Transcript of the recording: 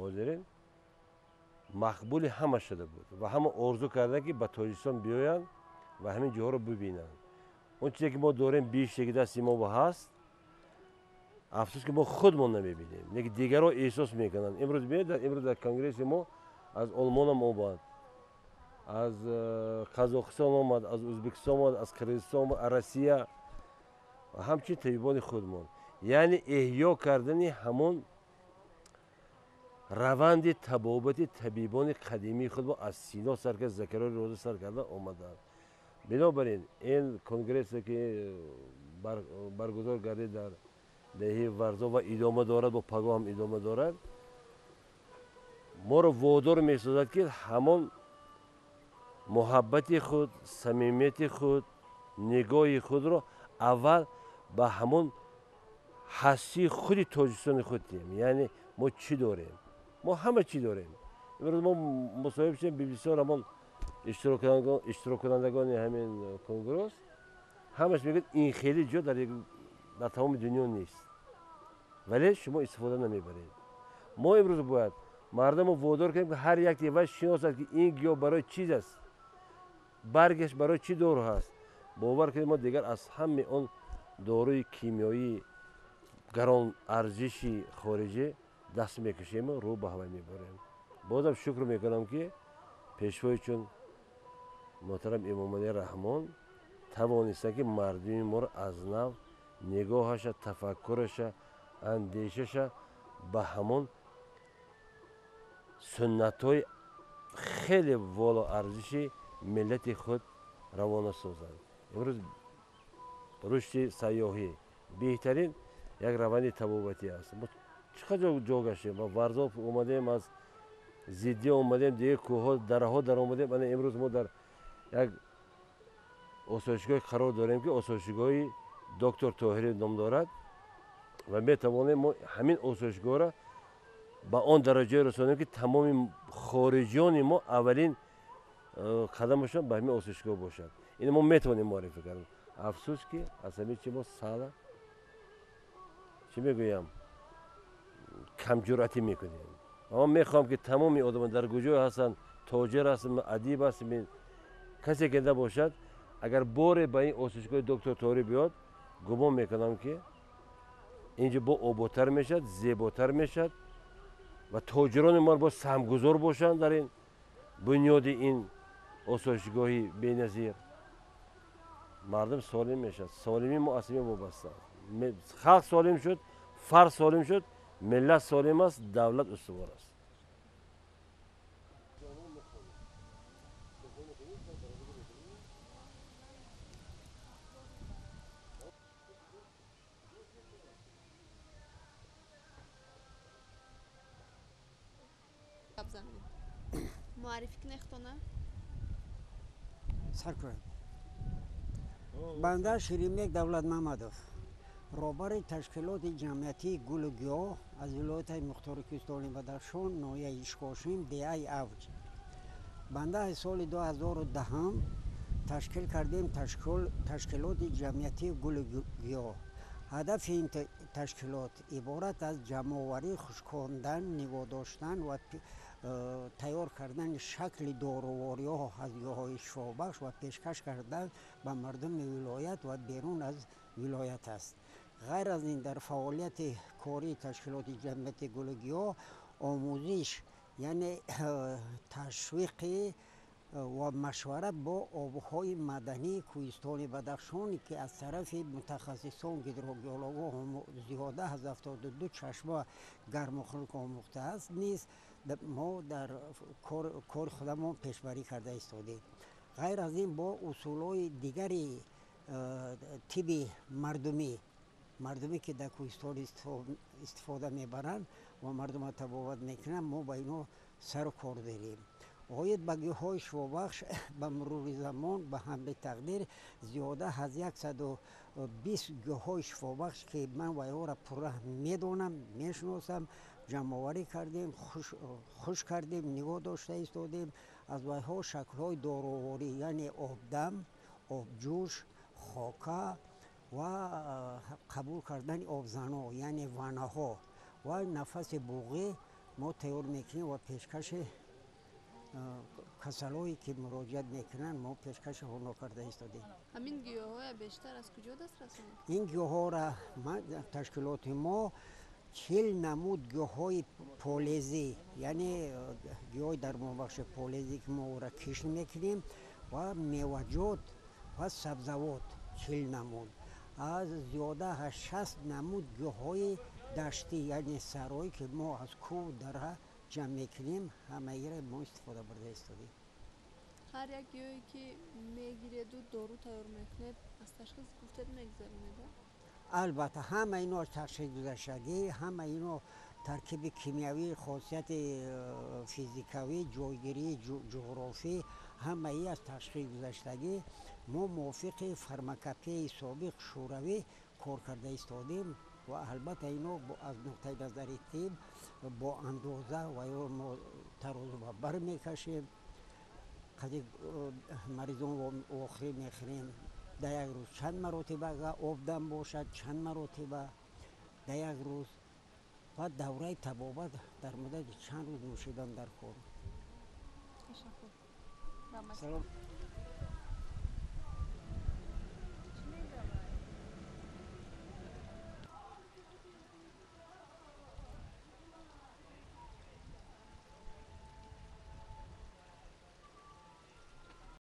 Ҳозирин мақбули ҳама шуда буд ва ҳама орзу карданд, ки ба Тоҷикистон биёянд ва ҳамин ҷоҳоро бибинанд. Он чизе ки мо дорем, биште ки дасти мо ҳаст, афсӯс ки мо худмон намебинем, лекин дигарҳо эҳсос мекунанд. Имрӯз бинед, имрӯз дар конгресси мо аз Олмонам омад, аз Қазоқистон омад, аз Ӯзбекистон омад, аз Қирғизистон омад, аз Россия ва ҳамчунин табибони худмон. Яъне эҳё кардани ҳамон раванди табобати табибони қадимии худмо аз Сино сар карда, Закариёи Розӣ сар карда омадаанд. Бинобар ин ин конгрессе ки баргузор гардид дар деҳаи Варзоб ва идома дорад, бо пагоҳ ҳам идома дорад, моро водор месозад, ки ҳамон муҳаббати худ, самимияти худ, нигоҳи худро аввал ба ҳамон ҳастии худи Тоҷикистони худ диҳем. Яъне мо чӣ дорем? Мо ҳама чӣ дорем. Имрӯз мо мусоҳиб шудем бисёр ҳамон иштироккунандагони ҳамин конгресс, ҳамаш мегӯяд ин хеле ҷо дар тамоми дунё нест, вале шумо истифода намебаред. Мо имрӯз бояд мардумро водор кунем, ки ҳар як вай шиносад, ки ин гиёҳ барои чиз аст, баргаш барои чӣ дору ҳаст. Бовар кунед, мо дигар аз ҳамаи он доруи кимиёии гарон арзиши хориҷӣ даст мекашему рӯ ба ҳавай мебарем. Бозам шукр мекунам, ки пешвои чун муҳтарам Эмомалӣ Раҳмон тавонистанд, ки мардуми моро аз нав нигоҳаша, тафаккураша, андешаша ба ҳамон суннатҳои хеле волоарзиши миллати худ равона созанд. Имрӯз рушди сайёҳӣ беҳтарин як раванди табобатӣ аст. Мо чӣ қадр ҷо гаштем, ба Варзоб омадем, аз Зиддӣ омадем, дигар кӯҳҳо, дараҳо даромадем. Ана имрӯз мо дар як осоишгоҳе қарор дорем, ки осоишгоҳи доктор Тоҳирӣ ном дорад ва метавонем мо ҳамин осоишгоҳро ба он дараҷае расонем, ки тамоми хориҷиёни мо аввалин қадамашон ба ҳамин осоишгоҳ бошад. Ин мо метавонем муаррифӣ кардем. Афсӯс ки аз ҳамин чи мо сала чӣ мегӯям, камҷуръатӣ мекунем. Ман мехоҳам, ки тамоми одамон дар куҷое ҳастанд, тоҷир ҳастанд, адиб ҳастанд, касе ки набошад, агар боре ба ин осоишгоҳи доктор Тоҳирӣ биёд, гумон мекунам, ки инҷо бо ободтар мешавад, зеботар мешавад ва тоҷирони мо боз саҳмгузор бошанд дар ин бунёди ин осоишгоҳи беназир. Мардум солим мешавад. Солимии мо аз ҳамин вобаста аст. Халқ солим шуд, фард солим шуд, миллат солим аст, давлат устувор аст. Муаррифӣ кунед худтона. Сар кунем. Банда Ширимбек Давлатмамадов, роҳбари ташкилоти ҷамъиятии Гулу гиёҳ аз вилояти Мухтори Кӯҳистони Бадахшон, ноҳияи Ишкошим, деҳаи Авҷ. Банда аз соли 2010 ташкил кардем ташкилоти ҷамъиятии Гулу гиёҳ. Ҳадафи ин ташкилот иборат аз ҷамъоварӣ, хушкондан, нигоҳ доштан ва тайёр кардани шакли дорувориҳо аз гиёҳҳои шифобахш ва пешкаш кардан ба мардуми вилоят ва берун аз вилоят аст. Ғайр аз ин, дар фаъолияти кории ташкилоти ҷамъияти Гулу гиёҳ омӯзиш, яъне ташвиқи ва машварат бо обҳои мадании кӯҳистони Бадахшон, ки аз тарафи мутахассисон гидрогеологҳо зиёда аз 72 чашма гарму хунук омӯхтааст, низ мо дар кори худамон пешбарӣ карда истодем. Ғайр аз ин, бо усулҳои дигари тибби мардумӣ, ки дар кӯҳистон истифода мебаранд ва мардумро табобат мекунанд, мо ба инҳо сару кор дорем. Оид ба гиёҳҳои шифобахш, ба мурури замон, ба ҳамли тақдир, зиёда аз 120 гиёҳҳои шифобахш, ки ман вайҳоро пурра медонам, мешиносам, ҷамъоварӣ кардем, хушк кардем, нигоҳ дошта истодем. Аз вайҳо шаклҳои доруворӣ, яъне обдам, обҷӯш, хока ва қабул кардани обзанҳо, яъне ваннаҳо ва нафаси буғӣ Мо тайёр мекунем ва пешкаши касалое ки муроҷиат мекунанд, мо пешкаши онҳо карда истодем. Ҳамин гиёҳҳоя бештар аз куҷо дастрас мекунед? Ин гиёҳҳоро ташкилоти мо 40 намуд гиёҳҳои полезӣ, яъне гиёҳи дармонбахши полезӣ, ки мо ӯра кишт мекунем, ва меваҷот ва сабзавот 40 намуд, аз зиёда аз 60 намуд гиёҳҳои даштӣ, яъне сарое ки мо аз кӯҳ дара ҷамъ мекунем, ҳамаиро мо истифода бурда истодем. Ҳар як гиёҳе ки мегиреду дору тайёр мекунед, аз ташхис гуфтед мегузаронед? Албатта, ҳама ино аз ташхис гузаштагӣ, ҳама ино таркиби кимиявӣ, хосияти физикавӣ, ҷойгирии ҷуғрофӣ, ҳамаи аз ташхис гузаштагӣ. Мо мувофиқи фармакопеяи собиқ Шӯравӣ кор карда истодем ва албатта ино аз нуқтаи назари тиб бо андоза ва ё мо тарозу ба бар мекашем, қади маризон охирӣ мехӯрем, дар як рӯз чанд маротиба обдам бошад, чанд маротиба дар як рӯз ва давраи табобат дар муддати чанд рӯз нӯшидан дар кор. Ташаккур.